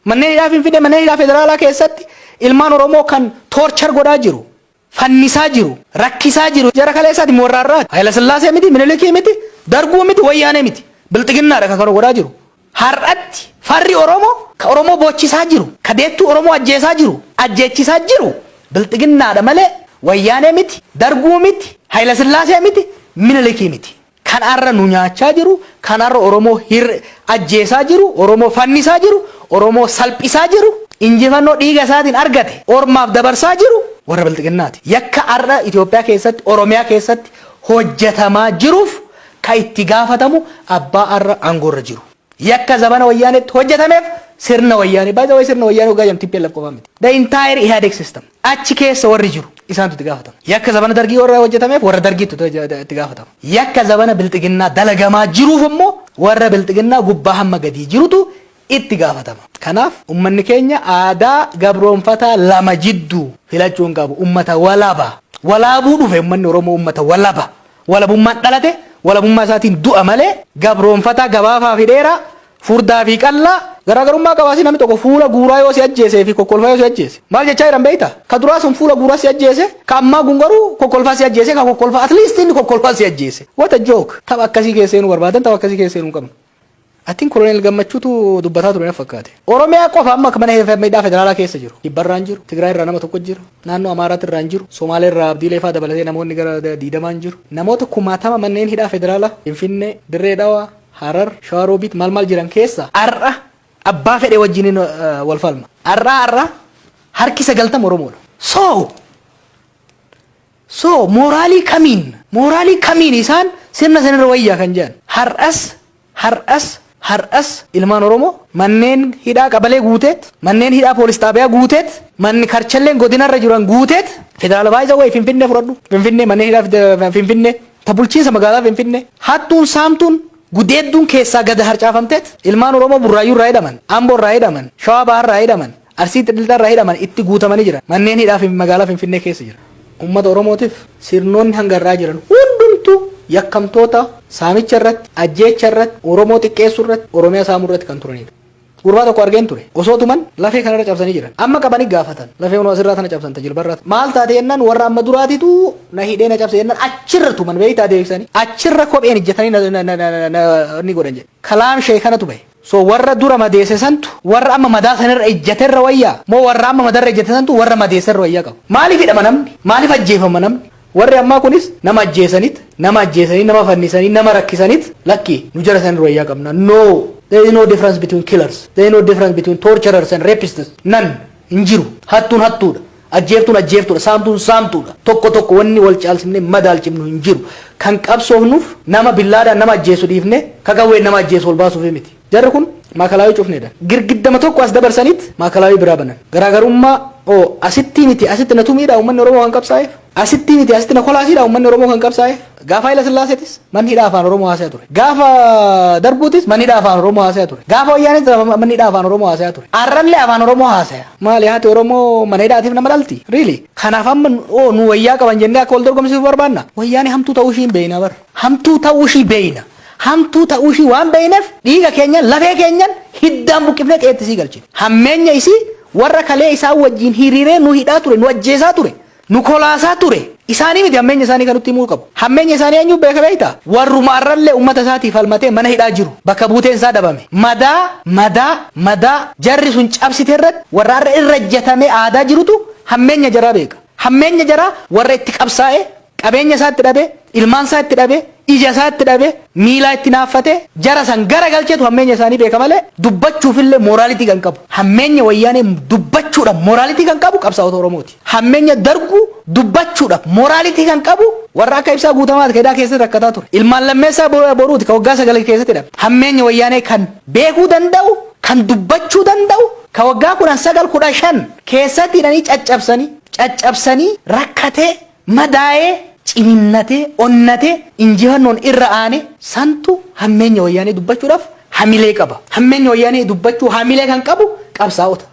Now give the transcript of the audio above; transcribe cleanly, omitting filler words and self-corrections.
Manneen hidhaa Finfinnee, manneen hidhaa federaalaa keessatti ilmaan Oromoo kan torture godhaa jiru, fannisaa jiru, rakkisaa jiru jara kaleessaati warra har'aati. Hayila Sillaasee miti, Minilikii miti, Darguu miti, Wayyaanee miti. Bilxiginnaadha kan kana godhaa jiru. Har'atti farri Oromoo ka Oromoo boochisaa jiru, ka deettuu Oromoo ajjeesaa jiru, ajjeechisaa jiru Bilxiginnaadha malee Wayyaanee miti, Darguu miti, Hayila Sillaasee miti, Minilikii miti. Kan har'a nu nyaachaa jiru, kan har'a Oromoo ajjeesaa jiru, Oromoo fannisaa jiru, Oromoo salphisaa jiru, injifannoo dhiiga isaatiin argate ormaaf dabarsaa jiru warra Bilxiginnaati. Yakka har'a Itoophiyaa keessatti, Oromiyaa keessatti hojjetamaa jiruuf ka itti gaafatamu abbaa har'a aangoorra jiru. Yakka zabana Wayyaanetti hojjetameef sirna Wayyaanee, by the way, sirna Wayyaanee hoggaa jedhamu TPLF qofaa miti. The entire Ihadeg system. Achi keessa warri jiru isaantu itti gaafatama. Yakka zabana Dargii warra hojjetameef warra Dargiitu itti gaafatama. Yakka zabana Bilxiginnaa dalagamaa jiruuf immoo warra Bilxiginnaa gubbaa hamma gadii jirutu itti gaafatama. Kanaaf ummanni keenya aadaa gabroonfataa lama jidduu filachuu hin qabu. Ummata walaba. Walaabuu dhufe ummanni Oromoo, ummata walaba. Walabummaan dhalate, walabummaa isaatiin du'a malee gabroonfataa gabaafaa fi dheeraa, furdaa fi qallaa garaagarummaa qabaasi. Namni tokko fuula guuraa yoo si ajjeesee fi kokkolfaa yoo si ajjeese maal jechaa jiran beektaa? Ka duraa sun fuula guuraa si ajjeese, ka ammaa kun garuu kokkolfaa si ajjeese, ka kokkolfaa at least inni kokkolfaa si ajjeese. What a joke! Tapha akkasii keessa seenuu barbaadan, tapha akkasii keessa seenuu qabnu. Atiin Koloneel Gammachuutu dubbataa ture na fakkaate. Oromiyaa qofa amma mana hidhaa federaalaa keessa jiru. Kibbarraan jiru, Tigraay irraa nama tokko jira, naannoo Amaaraatti irraa hin jiru, Somaalee irraa Abdiilee fa'aa dabalatee namoonni gara 20n jiru. Namoota kumaatama manneen hidhaa federaalaa Finfinnee, Dirree Dhawaa, Harar, Shawaa maal maal jiran keessa har'a abbaa fedhe wajjin wal falma. Har'a harki 90 Oromoodha. So moraalii kamiin isaan sirna sanirra wayyaa kan jedhan? Har'as ilmaan Oromoo manneen hidhaa qabalee guuteet, manneen hidhaa poolis xaabiyaa guuteet, manni karchalleen godinarra jiran guuteet, federaala baay'isa wayi. Finfinnee fudhadhu, Finfinnee, manneen hidhaa Finfinnee ta bulchiinsa magaalaa Finfinnee hattuun, saamtuun, gudeedduun keessaa gad harcaafamteet ilmaan Oromoo Burraayyuu irraa hidhaman, Amboo irraa hidhaman, Shawaa Bahaa irraa hidhaman, Arsii Xilxaa irraa hidhaman itti guutamanii jiran, manneen hidhaa fi magaalaa Finfinnee keessa jira. Uummata Oromootiif sirnoonni hanga irraa jiran hundumtuu yakkamtoota saamicha irratti, ajjeecha irratti, Oromoo xiqqeessuu irratti, Oromiyaa saamuu irratti kan turanidha. Gurbaa tokko argeen ture. Osoo tuman lafee kanarra cabsanii jiran. Amma qabanii gaafatan. Lafee hunoo asirraa tana cabsan, tajilbarraa. Maal taate jennaan, warra amma duraatitu na hidhee na cabse jennaan, achirra tuman beektaa deebisanii. Achirra kopheen ijjatanii ni godhan jedhe. Kalaam shee kanatu bahe. So warra dura madeesse santu warra amma madaa sanirra ijjaterra wayyaa moo warra amma madarra ijjate santu warra madeesserra wayyaa qabu? Maaliif hidhama namni? Maaliif ajjeefama namni? Warri ammaa kunis nama ajjeesanit, nama ajjeesanii, nama fannisanii, nama rakkisanit, lakki, nu jara sanirra wayyaa qabna. No, there is no difference between killers. There is no difference between torturers and rapists. None. Hin jiru. Hattuun hattuudha. Ajjeeftuun ajjeeftuudha. Saamtuun saamtuudha. Tokko tokko wanni wal caalsifnee madaalchifnu hin jiru. Kan qabsoofnuuf nama billaadhaan nama ajjeesu dhiifne ka qawween nama ajjeesu ol baasuuf miti. Jarri kun maakalaawii cufneedha. Girgiddama tokko as dabarsaniit maakalaawii biraa banan. Garaagarummaa oo asitti miti, asitti na tumiidha uummanni Oromoo kan qabsaa'eef. Asitti miti, asitti na kolaasiidha uummanni Oromoo kan qabsaa'eef. Gaafa Haayila Sillaaseetis manni hidhaa afaan Oromoo haasa'aa ture. Gaafa Darbuutis manni hidhaa afaan Oromoo haasa'aa ture. Gaafa Wayyaanis manni hidhaa afaan Oromoo haasa'aa ture. Arrallee afaan Oromoo haasaya. Maali, haati Oromoo mana hidhaatiif nama dhalti? Really? Kanaaf amma oo nu wayyaa qaban jennee akka wal dorgomsiisuu barbaanna. Wayyaanii hamtuu ta'uu ishii hin beekna bara. Hamtuu ta'uu ishii beekna. Hamtuu ta'uu ishii waan beekneef dhiiga keenyan, lafee keenyan hiddaan buqqifnee qe'eetti isii galchine. Hammeenya isii warra kalee isaan wajjin hiriiree nu hidhaa ture, nu ajjeesaa ture, nu kolaasaa ture. Isaanii miti hammeenya isaanii kan nutti himuu qabu. Hammeenya isaanii eenyu beeka beektaa? Warruma arrallee uummata isaatiif falmatee mana hidhaa jiru. Bakka buuteen isaa dhabame. Madaa, madaa, madaa jarri sun cabsite irratti warra har'a irra ejjatamee aadaa jirutu hammeenya jaraa beeka. Hammeenya jaraa warra itti qabsaa'ee, qabeenya isaa itti dhabe, ilmaan isaa itti dhabe, ija isaa itti dhabe, miilaa itti naaffate, jara san gara galcheetu hammeenya isaanii beeka malee dubbachuufillee morality kan qabu. Hammeenya Wayyaanee dubbachuudhaaf morality kan qabu qabsaa'ota Oromooti. Hammeenya Darguu dubbachuudhaaf morality kan qabu warra akka Ibsaa Guutamaati kan hidhaa keessatti rakkataa ture. Ilmaan Lammeessaa Boruuti kan waggaa 9 keessatti hidhame. Hammeenya Wayyaanee kan beekuu danda'u, kan dubbachuu danda'u, kan waggaa 19, 15 keessatti hidhanii caccabsanii, caccabsanii rakkatee, madaa'ee, cininnatee, onnatee, injifannoon irra aane santu hammeenya Wayyaanee dubbachuudhaaf hamilee qaba. Hammeenya Wayyaanee dubbachuu hamilee kan qabu qabsaa'ota.